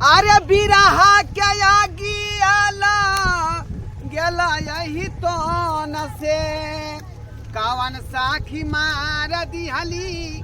अरे बिरहा के आगियाला गेला यही तो न से कवन साखी मार दिहली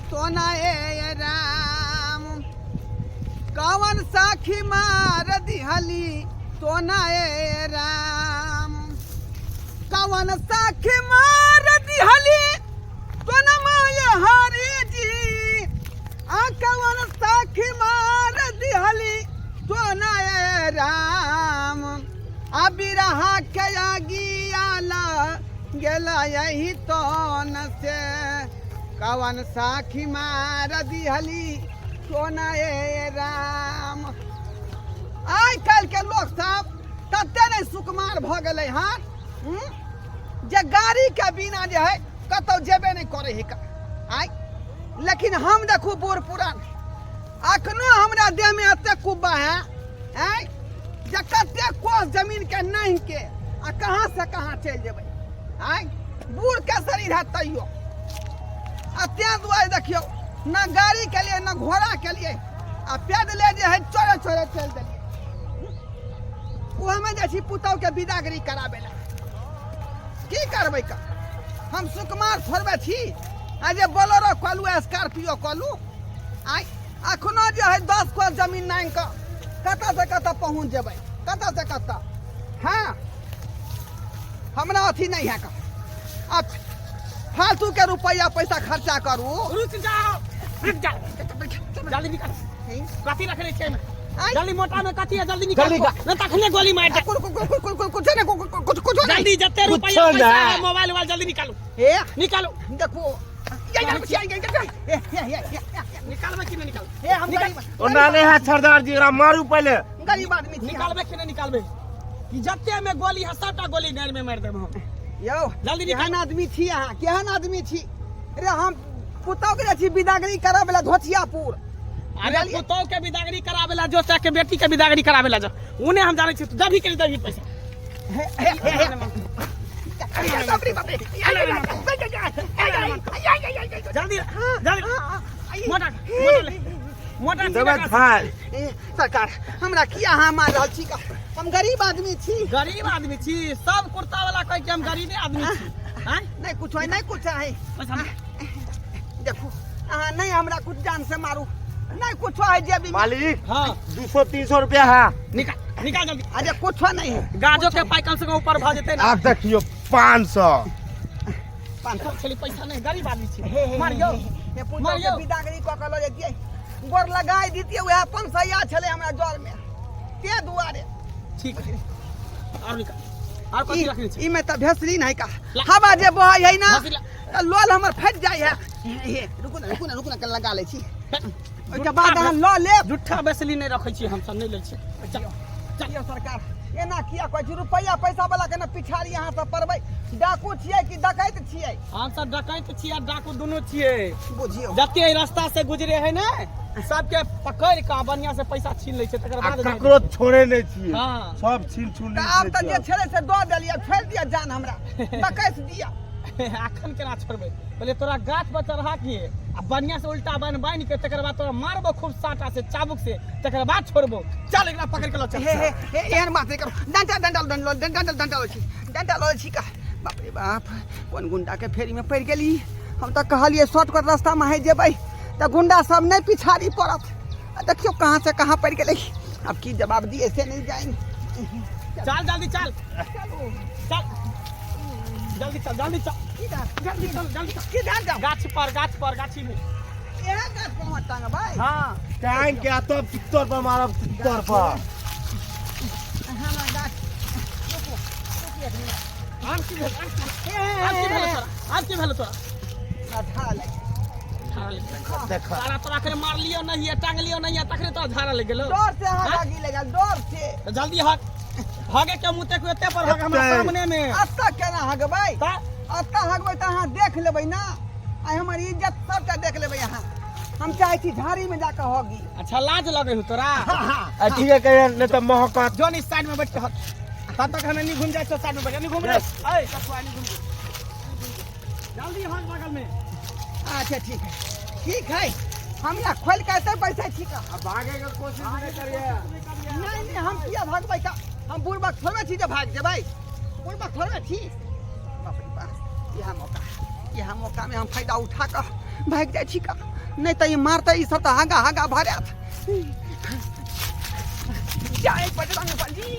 तो न ए राम कवन साखी मार दिहली तो न ए राम कवन साखी मार दिहली तो न माय हरि जी आ कवन साखी मार दिहली तो न ए राम आ बिरहा के आगियाला गेला यही तो न से कवन साखी मार दिहली तो न ए राम। आइ काल्हि के लोक सब तते नहि सुकुमार भऽ गेलै हन जे गाड़ीके बिना जे है कतहु जेबे नहि करै है आइ। लेकिन हम देखू बूढ़ पुरान अखनो हमरा देहमे एते कुब्बा है आँय जे कते कोस जमीनके नहीं के आ कहाँ से कहाँ चलि जेबै आँय। बूढ़ के शरीर है तैयो आ तें दुआरे देखियौ न गाड़ी के लिए न घोड़ा के लिए आ पैदले जे है चोरे चोरे चलि देलियै। ओहमे जाइ छी पुतहु के विदागरी कराबै लए। की करबै का हम सुकुमार थोड़बे छी आ जे बोलेरो कलू स्कॉर्पियो कलू आइ अखनो जे है 10 कोस जमीन नांगि कऽ कतऽ से कतऽ पहुँच जेबै कतऽ से कतऽ। हाँ हमरा अथी नहीं है का अब फालतू के रुपया पैसा खर्चा करू। रुक जाओ रुक जाओ जल्दी निकाल कथी रखने छै एहिमे? जल्दी मोटा में कथी है जल्दी निकाल जल्दी नहीं तखने गोली मार दे। कुछ नहीं कुछ कुछ नहीं जल्दी जते कुछो रुपया पैसा नहीं। है मोबाइल वोबाइल जल्दी निकालू ए निकालू देखो ये ये ये ये ये ये ये निकालबे कि नहीं निकाल ए हम गरीब ओना नहीं है सरदार जी एकरा मारू पहले। गरीब आदमी छी। निकालबे कि नहीं निकालबे कि जते में गोली है सबटा गोली गाड़ में मार देब हम। यौ जल्दी निकाल। केहन आदमी छी अहाँ केहन आदमी छी रे। हम पुतहु के जाइ छी विदागरी कराबै लए धोतियापुर। अरे पुतहु के विदागरी कराबै ला जो चाहे बेटी के विदागरी कराबै ला जो उने हम जानै छी तू दबी के दबी पैसा। जल्दी जल्दी मोटा मोटा ले मोटा देबै खाय। सरकार हमरा किया अहाँ मार रहल छी? हम गरीब आदमी छी। गरीब आदमी छी सब कुर्ता वाला कह के हम गरीबे आदमी छी। हैं नहीं कुछ है नहीं कुछ है। पैसा देखू अहाँ नहीं हमरा कुछ जान से मारू नहीं कुछ है जेबी में। मालिक हाँ 200-300 रुपया है। निकाल निकाल जल्दी। अरे कुछ नहीं है। गाजो के पाई कम से कम ऊपर भ जेतै ना। आब देखियो 500। 500 छली पैसा नहीं गरीब आदमी छी। हे, हे, मारियो। हे, हे, पुतहु के मारियो। विदागरी कऽ के लऽ जैतियै गोर लगाय दितियै उएह 500 छलै हमरा जर में ते दुआरे। ठीक है और निकाल और कथी रखने छै? ई में तऽ भेसरी नहीं का हवा जे बहै है ना भेसरी तऽ लोल हमर फटि जाइ है। हे, रुकू ना रुकू ना रुकू ना कल लगा लै छी ओहिके बाद अहाँ लऽ लेब। झूठा बेसली नहीं रखै छी हम सब नहीं लै छी। चल चलियौ सरकार एना किया कहै छी? रुपैआ पैसा वाला के ना पिछाड़ी अहाँ सब पड़बै। डाकू छियै कि डकैत छियै? हम सब डकैत छियै आ डाकू दुनू छियै। बुझियौ जते एहि रास्ता से गुजरे है ने सबके पकड़ के बढ़िया से पैसा छीन लै छै तकर आ बाद ककरो छोड़े नहीं छियै। हाँ। सब छीन छून तऽ लै आब तऽ जे छियै। छलै से दऽ देलियै छोड़ि दिअ जान हमरा बकैस दिअ। अखन केना छोड़बै? पहिले तोरा गाछ पर चढ़ा के आ बढ़िया से उल्टा बान्हि बान्हि के तकर बाद तोरा मारबो खूब साटा से चाबुक से तकर बाद छोड़बो। चल एकरा पकड़ के ल चल। हे हे हे एहन बात नहीं करू। डंडा डंडा डंडा डंडा डंडा लै छी डंडा लै छी का। बाप रे बाप कोन गुंडा के फेरी में पड़ि गेली। हम तऽ कहलियै शॉर्टकट रास्ता में है जेबै तऽ गुंडा सब नहीं पिछाड़ी पड़त। आ देखियौ कहाँ से कहाँ पड़ि गेलै। अब की जवाब दिए से नहीं जाइन। चल जल्दी चल चल जल्दी चल जल्दी चल जल्दी चल जल्दी चल। किधर जाऊं? गाछ पर गाछ पर गाछी में। इएह गाछ पर हम टांगबै? हाँ। टांग के तब तितर पर मारब तितर पर। हमरा गाछ रुकू रुकू एक मिनट। आम की भेल? आम की भेल तोरा? आम की भेल तोरा? झाड़ा लागि झाड़ा लागि। देखो। सारा तोरा अखने मारलियो नहीं है टांगलियो नहीं है तखने तोरा झाड़ा लागि गेलो। डर से अहाँ हाँ? लागि लगल डर से। तऽ जल्दी हट हगे के मुँह देखू एते पर हग हमरा एते। सामने में। अतऽ केना हगबै? तऽ? अतऽ हगबै तऽ अहाँ देख लेबै ना। आइ हमर इज्जत सबटा देख लेबै अहाँ। हम चाहै छी झाड़ी में जाकऽ हगी। अच्छा लाज लगै हो तोरा? हाँ, आ ठीक है कहिया नहीं तऽ महकत। जोन इस साइड में बैठ के हट तब तक हमें नहीं घूम जाए तो साइड में बैठ नहीं घूम रे। ऐ कछुआ नहीं घूम जल्दी हट बगल में। अच्छा ठीक है ठीक है। हम यहाँ खोल के एते बैसै छी का। आ भागे के कोशिश नहीं करिए। नहीं नहीं, हम किया भागबै का? हम बुढ़बक थोड़बे छी जे भाग जेबै, बुढ़बक थोड़बे छी। बाप रे बाप, इएह मौका, इएह मौका में हम फायदा उठा कऽ भागि जाइ छी का, नहीं तऽ ई मारतै, ई सब तऽ हागा हागा भरत। जय बजरंग बली।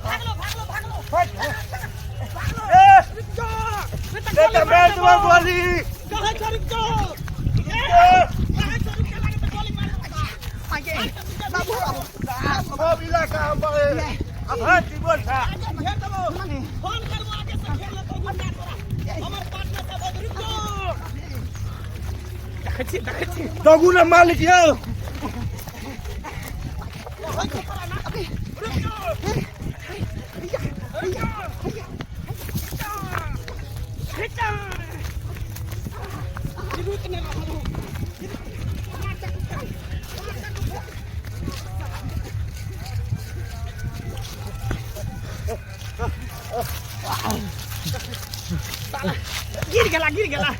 भागलो भागलो भागलो। ए रुक जाओ। नहीं तो मैं तुम्हें गोली। कहे छो रुक जाओ। ए, कहे छो रुक के लागे त गोली मार देबो। आगे बाबू बाबू। सब इलाका हम बड़े। अब हाथ की बोल था। आगे घेर देबो, फोन करबो, आगे से घेर लेतो गुंडा तोरा। हमर पार्टनर सब होत, रुक जाओ। देखै छी, देखै छी। दगू ने मालिक यौ। कहै छो तोरा ना, रुक जाओ। रुक जाओ। खिचा। रुक नहीं रहल हूँ। मार चक्कू फेंक, मार चक्कू फेंक। साला, गिर गेला, गिर गेला।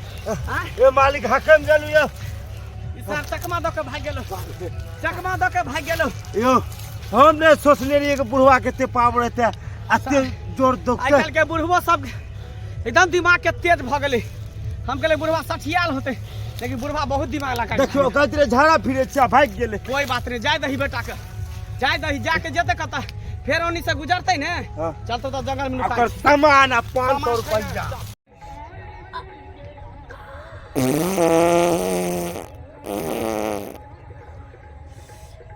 हाँ? ए मालिक हकम गेलू यौ। ई सार चकमा दऽ के भागि गेलो, चकमा दऽ के भागि गेलो। यौ हम ने सोचने रहियै कि बुढ़वा के एते पावर हेतै, एते जोर आइ दौगतै। काल्हि के बुढ़बो सब एकदम दिमाग के तेज भऽ गेलै। हम कहलियै बुढ़वा सठियाल होतै, लेकिन बुढ़वा बहुत दिमाग लगा। देखियौ कहैत रहै झाड़ा फिरै छियै, भागि गेलै। कोई बात नहीं, जाय दही बेटा के, जाय दही, जाके जेतै कतऽ, फेर ओनी से गुजरतै ने। हाँ। चलतौ तऽ जंगल में नुका। ओकर सामान आ 500 रुपैआ।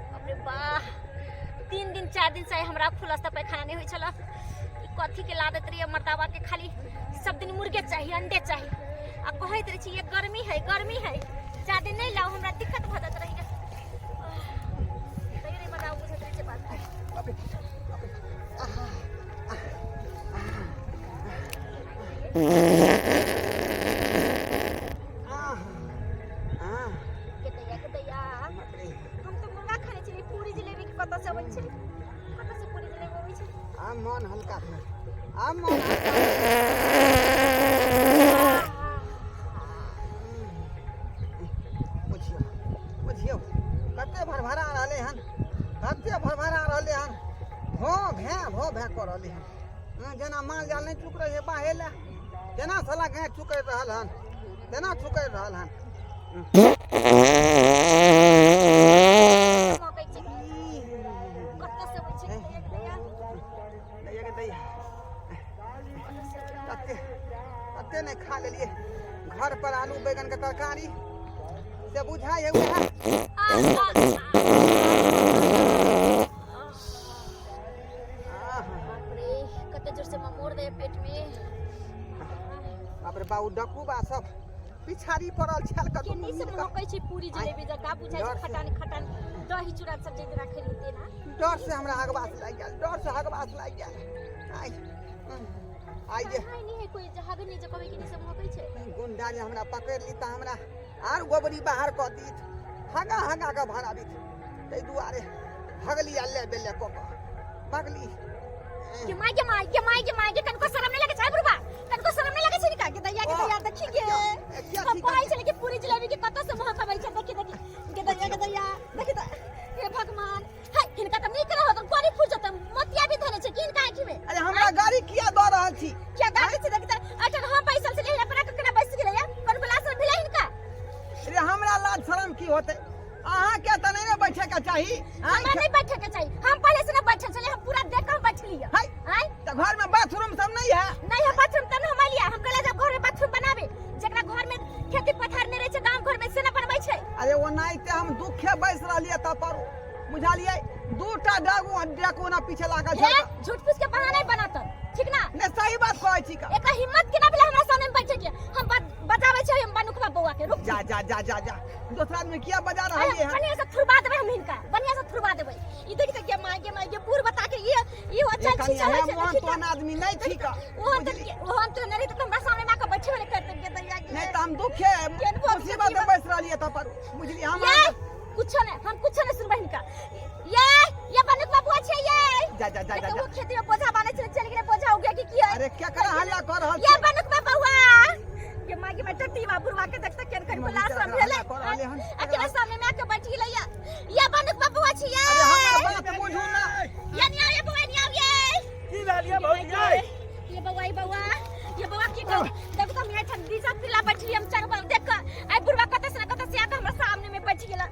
बाप रे वाह, 3 दिन 4 दिन से हमरा खुलस्ता पैखाना नहीं होइ छल। ई कथी के लादत रहिए मर्दाबा के, खाली सब दिन मुर्गे चाहिए, अंडे चाहिए। आ कहैत रहे छी ये गर्मी है, गर्मी है, ज्यादा नहीं लाओ, हमरा दिक्कत भऽ जाइत रहिए। तैयो नहीं मर्दाबा बुझैत रहे छै बात। के दैया, के दैया, हम तऽ मुर्गा खाने छलियै, पूरी जिलेबी के कतऽ से अबै छै? कतऽ से पूरी जिलेबी अबै छै? आ मन हल्का भेल, आ मन हल्का भेल। बुझियौ बुझियौ कते भरभरा रहलै हन, कते भरभरा रहलै हन, भो भे भो भे कऽ रहलै हन। हँ, जेना माल जाल नहि चुकरै है बाहे लए, तेना साला गाय चुकरि रहल हन, तेना चुकरि रहल हन। मकै छै, कतऽ से अबै छै? के दैया, के दैया। दैया के दैया, कते कते नहि खा लेलियै घर पर आलू बैगन के तरकारी से बुझाइ है उएह। आ, आ, आ। बाप रे, कते जोर से ममोड़ दे पेट में। बाप रे बाबू, डकूबा सब पिछाड़ी पड़ल छल कतौ। केनी से महकै छै पूरी जिलेबी जकाँ बुझाइ छै। डर से। खटान खटान दही चूड़ा सब जे राखल हेतै ना। डर से हमरा हगबास लागि गेल, डर से हगबास लागि गेल। आइ आइ जे हाय नहीं है कोई जहाग नहीं जे कहबै केनी से महकै छै। गुंडा जे हमरा पकड़ि ली तऽ हमरा आर गोबरी बाहर कऽ दीत, हगा हगा कऽ भराबित, ताहि दुआरे भगली आ ले बेले कऽ कऽ भगली। के माय के माय के माय के माय के, कनको शरम नहीं लगे छै बुढ़बा? कनको शरम नहीं लगे छै निका? के दैया, के ओ, दैया, देखी के किया हम ठीक कहै है? छलै कि पूरी जिलेबी के कतऽ से महक अबै छै। देखी देखी, के दैया, के दैया, देखी तऽ, हे भगवान, हाय, हिनका तऽ नीक रहत गोरी फूट जेतै। मोतिया भी धने छै कि हिनका आँखि में? अरे हमरा गाड़ी किया दऽ रहल छी? क्या गाड़ी छै? देखी तऽ, अठन हम बैसल छलियै, अपना के केना बैस गेलै? कनको लाज शरम भेलै हिनका? अरे हमरा लाज शरम की होतै? अहाँके तऽ नहि ने बैठे के चाही? आँय? हमरा नहीं बैठे के चाहिए, हम पहले से ना बैठल छलियै, हम पूरा देख के हम बैठलियै। हाय। आँय? तऽ घर में बाथरूम सब नहीं है? नहीं है बाथरूम तब हम लिया। हम कहले जब घर में बाथरूम बनाबे, जकरा घर में खेती पथार नहीं रहे छै, गांव घर में से ना बनबै छै। अरे ओनाहिते हम दुखे बैस रहलियै तब पर बुझलियै, दूटा डागू डाकू ना पीछे लागल हे छै। झूठ फूस के बहाना बनात, ठीक ना? नहीं सही बात कहै छी का। एक हिम्मत केना भेलै हमरा सामने में बैठे के? हम बजाबै छै हम बनुकबा बौआ के, रुक। जा जा जा जा जा, दोसरा आदमी किया बजा रहलियै हन? बढ़िया से थुरबा देबै हम हिनका, बढ़िया से थुरबा देबै। ई देख त के माय के माय के, बूढ़ बता के ये ई हो चल कनी छी चलै हम छै। ओहन देखी तोहन आदमी नहीं छी का। ओहन तो ओहन तो नहीं त हमरा सामने में आके बैठे वाले करते के दैया के। नहीं तऽ हम दुखे केहन भऽ मुसीबत में बैस रहलियै तब पर बुझलियै हम। ये कुछो नहीं, हम कुछो नहीं सुनबै हिनका। ये ये बनुकबा बुआ छै ये। जा जा जा जा देखियौ, जा। ओ खेती में बोझा बान्है छलै, चलि गेलै बोझा उगे कि की है? अरे क्या करा हल्ला कर रहल ये छी? बनुकबा बौआ के माय के माय, टट्टी बा बुढ़वा। गेलै हन। अकेला सामने में आके बैठ गेलै या या बंदूक बबुआ छी ये अरे हमर बात बुझू ना। ये नहीं आओ ये बउआ नहीं आओ ये। की भेल ये भौजी यै? ये बउआ, ये बउआ, ये बउआ की कह देखो तो हम यहाँ ठंडी सा पीला बैठली हम चारू बगल देख के आई बुढ़वा कतऽ से ना कतऽ से आके हमरा सामने में बैठ गेला।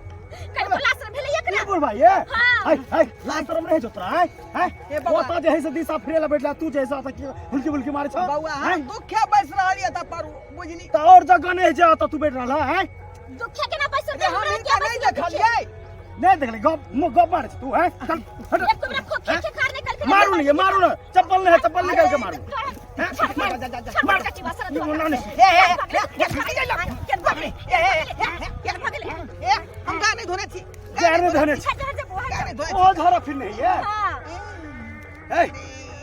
कल बोला सर भेलै एकरा। की बुढ़वा ये? हाँ। हाय हाय, लाज शरम रहै छौ तोरा? हाय हाय, ए बउआ। ओतऽ जे है से दिशा फिरे ला बैठला, तू जे है से ओतऽ की हुलकी बुलकी मारै छौ? बउआ, हाय? हम दुखे बैस रहल ये तऽ पर बुझली। तऽ और जगह नहि जे ओतऽ तू बैठ रहल है? दुखे केना बैसल? अरे हम हमरा हिनका के नहि बैसल? देखलियै। नहि देखली? गप गप मारै छी तू? हैं, चल हट। एक हमरा खोखे के खार निकल के मारू नहीं, मारू ना, चप्पल नहीं है, चप्पल निकाल के मारू। हैं? मार। जा, जा, जा। मार कच्ची बासर। ये बोलना नहीं। ए ए ए ए ए, हम गा नहीं धोने छी। गार नहीं धोने छी। गा नहीं धोने छी। ओ धरा फिर नहीं है। ए,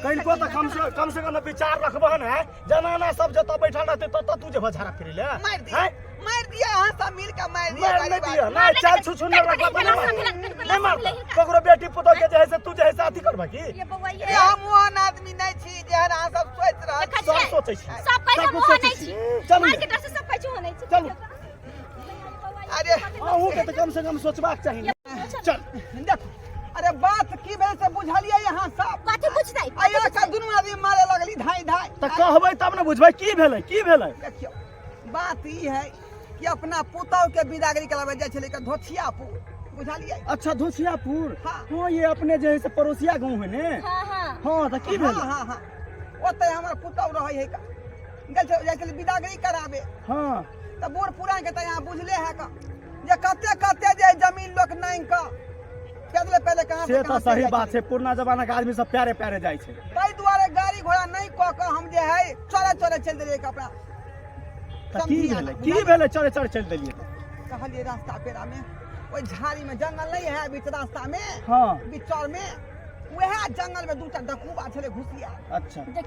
कनिको तऽ कम से कम विचार रखबह ने, जनाना सब जतऽ बैठल रहतै ततऽ तू जे झाड़ा फिरै ले। मार दिया। हैं? मार दिया, अहाँ सब मिल के मार दिया। मार नहीं गरीब दिया आदमी। नहीं, चल छु छु नहीं रखबह तऽ नहीं मार, नहीं मार। ककरो बेटी पुतोह के जे है से तू जे है से अथी करबह की? ये बउआ ये। अरे हम ओहन आदमी नहीं छी जेहन अहाँ सब सोचि रहल छी। सब सोचै छी। सब कहै छै सब मोह सोचै नहि छी। छी। चलू। मार के डर से सब कहै छै हो नहि छी। चलू। अरे अहूँ के तऽ कम से कम सोचबाक चाही ने। चल। देखो, अरे बात की भेल से बुझलियै अहाँ सब? कथी बुझतै? आइयो के दुनू आदमी मारे लगली धाई धाई। तऽ कहबै तब ने बुझबै की भेलै, की भेलै। देखियौ, बात ई है कि अपना पुतहु के बिदागरी कराबै जाइ छलै के धोछियापुर, बुझलियै? अच्छा, धोसियापुर। हाँ। हाँ, ये अपने जे है से पड़ोसिया गाँव है ने। हाँ हाँ। हाँ, तऽ की भेलै? हाँ हाँ हाँ, ओतै हमर पुतहु रहै है का, गेल छलै, जाइ छलै बिदागरी कराबे। तऽ बूढ़ पुरान के तऽ यहाँ बुझले है का जे कते कते जे जमीन लोक नांगि कऽ पैदले पैदले कहाँ से तऽ कहाँ सही चलि जाइ बात छलै। छै, पुरना जमाना के आदमी सब प्यारे प्यारे जाइ छै। ताहि दुआरे गाड़ी घोड़ा नहि कऽ कऽ हम जे है चले चले चलि देलियै कपड़ा। तऽ की समझिया भेलै? ना, की भेलै, चले चले चलि देलियै? कहलियै रास्ता पेरा में ओहि झाड़ी में जंगल नहीं है बीच रास्ता में? बीच में वएह जंगल में दूटा डकूबा छलै घुसिया।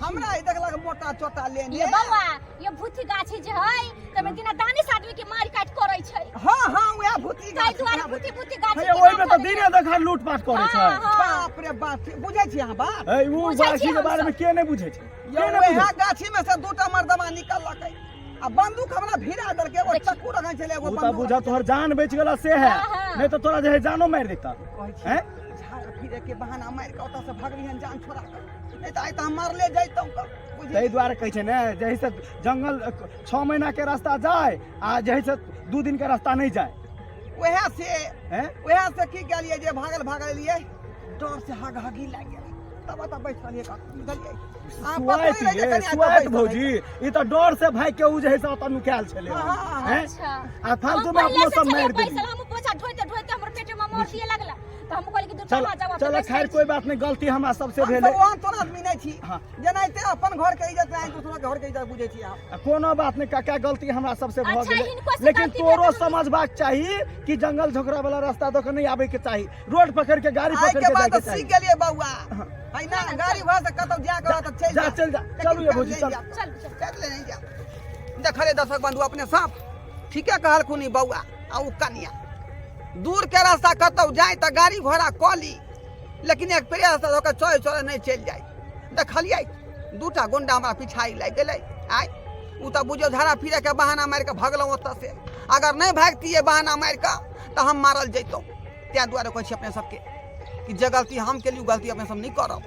हमरा ई देखलक मोटा चोटा लेने। ये बउआ, ये भूथी गाछी जे है तमे दिना दानिश आदमी के मार काट करै छै। हाँ हाँ, वएह भूती ताहि गाछ। दुआरे वएह भूथी भूथी गाछी हे के ओहिमे नाम तऽ धऽ दिने देखार लूटपाट करै छै। हाँ, हाँ। बाप रे बाप, बुझै छी अहाँ बात? हे, उ बुझै छी गाछी के हम बारे में सब। के नहि बुझै छै? यौ, के नहि वएह बुझै? गाछी में से दूटा मर्दमा निकललकै आ बंदूक हमरा भिड़ा देलकै, एगो देखी। चक्कू रखने छलै, एगो उ तऽ बंदूक। बुझ तोहर जान बचि गेल से है। हाँ, हाँ। नहि तऽ तोरा जे है जानो मारि देता। कहै छी, हैं? झाड़ा फिरे के बहाना मारि कऽ ओतऽ से भगलिहन जान छोड़ा कऽ, नहि तऽ आइ तऽ हम मारले जैतहुँ कऽ, बुझली? ताहि दुआरे कहै छै ने, जहि से जंगल 6 महीना के रास्ता जाय आ जहि से 2 दिन के रास्ता नहि जाय। वएह से। हैं? वएह से की केलियै जे भागल भागल एलियै, डर से हग हगी लागि गेल, तब ओतऽ बैठ रहलियै कऽ, बुझलियै? अहाँ सुआइत पकड़ि ये लेलियै कनि, सुआइत बैसल भौजी, ई तऽ डर से भागि के उ जे है से ओतऽ नुकायल छलै। हाँ, हाँ, हाँ। हैं? अच्छा। आ फालतू में अपनो सब मारि बैसल देली। हम बोझा ढोइते ढोइते हमर पेट में मोर दिए लगला, तऽ हम कहलियै कि दूर चल। जाउ। चल, खैर कोई बात नहीं, गलती हमरा सबसे हम भेलै। सब ओहन तोहन आदमी नहि छी। जेनाहिते अपन घर के इज्जत नहि दूसरा के घर के इज्जत बुझै छी अहाँ। आ कोनो बात नहीं काका, गलती हमरा सबसे भऽ अच्छा, गेलै। हिनको से लेकिन गलती तोरो भेल तऽ समझबाक चाही कि जंगल झोकरा वाला रास्ता दऽ के नहीं आबे के चाही, रोड पकड़ के गाड़ी आइ पकड़ के के बाद जाय के तऽ चाही। सीख गेलियै बौआ, है ना? गाड़ी घोड़ा से कतौ जाय के रहत तऽ चलि जा, चलि जा। लेकिन चलू ये भौजी, पैदले चल। जायब। चल चल। पैदले नहि जायब। देखले दर्शक बंधु, अपने सब ठीके कहलखुन ई बौआ आ उ कनिया, दूर के रास्ता कतौ जाय तऽ गाड़ी घोड़ा कऽ ली, लेकिन एक पेड़ रास्ता दऽ कऽ चले चले नहि चलि जाय। देखलियै दूटा गुंडा हमरा पिछाड़ी लागि गेलै। आइ ओ तऽ बुझियौ झाड़ा फिरैके बहाना मारि कऽ भगलहुँ ओतऽ से। अगर नहि भागितियै बहाना मारि कऽ तऽ हम मारल जैतहुँ। ताहि दुआरे कहै छी अपने सबके कि जे गलती हम केली ओ गलती अपने सब नहि करब।